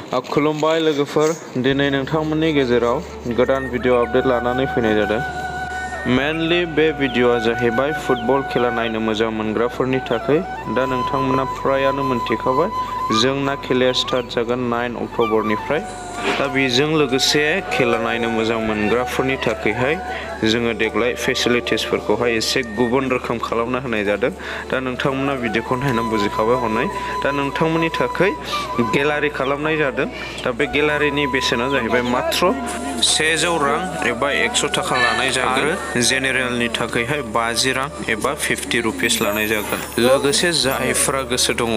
खुलुमबाय लोगोफोर, दिनै नोंथांमोननि गेजेराव गोदान भिडिअ आपडेट लानानै फैनाय जादों। मेनलि बे भिडिअआ जाहैबाय फुटबल खेला नायनो मोजां मोनग्राफोरनि थाखाय। दा नोंथांमोना फ्रायानो मोनथिखाबाय जोंना खेलाया स्टार्ट जागोन 9 अक्ट'बरनिफ्राय। दा बेजों लोगोसे खेला नायनो मोजां मोनग्राफोरनि थाखायहाय जोङो देग्लाय फेसिलिटिसफोरखौहाय एसे गुबुन रोखोम खालामना होनाय जादों। दा नोंथांमोना भिडिअखौ नायना बुजिखाबाय हनै। दा नोंथांमोननि थाखाय गेलारि खालामनाय जादों। दा बे गेलारिनि बेसेना जाहैबाय मात्र 100 रां एबा 100 थाखा लानाय जागोन आरो जेनेरेलनि थाखायहाय 50 रां एबा 50 रुपिस लानाय जागोन। लोगोसे जायफ्रा गोसो दङ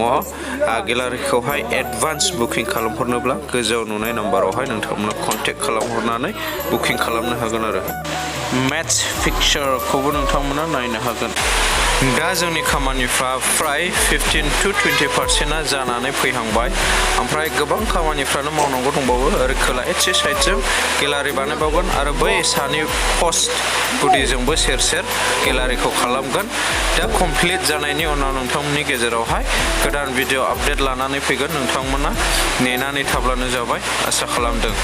गेलारिखौहाय एडभान्स बुकिं खालामहरनोब्ला गोजौआव नुनाय नाम्बारावहाय नोंथांमोना कन्टेक्ट खालामहरनानै बुकिं खालामनो हागोन आरो मेट्स फिक्सारखौबो नोंथांमोना नायनो हागोन। दा जोंनि खामानिफ्रा फ्राय 15 to 20% जानानै फैहांबाय। ओमफ्राय गोबां खामानिफ्रानो मावनांगौ दंबावो। ओरै खोला एसे साइडजों गेलारि बानायबावगोन आरो बै सानि पस्ट गुदिजोंबो सेर सेर गेलारिखौ खालामगोन। दा कमप्लिट जानायनि उनाव नोंथांमोननि गेजेरावहाय गोदान भिडिअ आपडेट लानानै फैगोन। नोंथांमोना नेनानै थाब्लानो जाबाय, आसा खालामदों।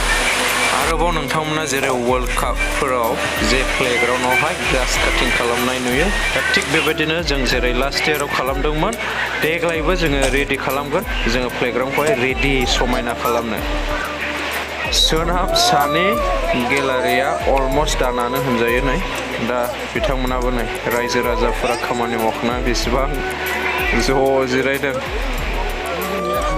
आरोबाव नोंथांमोना जेरै वर्ल्ड कापफोराव जे प्लेग्राउन्डआवहाय ग्रास काटिं खालामनाय नुयो, दा थिग बेबायदिनो जों जेरै लास्ट इयाराव खालामदोंमोन देग्लायबो जोङो रेडि खालामगोन। जोङो प्लेग्राउन्डखौहाय रेडि समायना खालामनो। सोनाब सानि गेलारिया अलमस्ट दानानो होनजायो नै। दा बिथांमोनाबो नै रायजो राजाफोरा खामानि मावखांना बेसेबां ज' जिरायदों।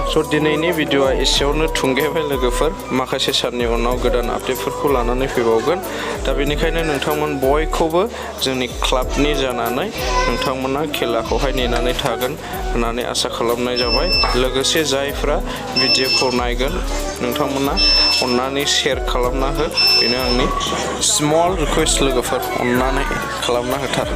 स' दिनैनि भिडिअआ एसेयावनो थुंगेबाय लोगोफोर। माखासे साननि उनाव गोदान आपडेटफोरखौ लानानै फैबावगोन। दा बेनिखायनो नोंथांमोन बयखौबो जोंनि क्लाबनि जानानै नोंथांमोना खेलाखौहाय नेनानै थागोन होननानै आसा खालामनाय जाबाय। लोगोसे जायफ्रा भिडिअखौ नायगोन नोंथांमोना अननानै शेयार खालामना हो, बेनो आंनि स्मल रिकुवेस्ट लोगोफोर, अननानै खालामना होथार।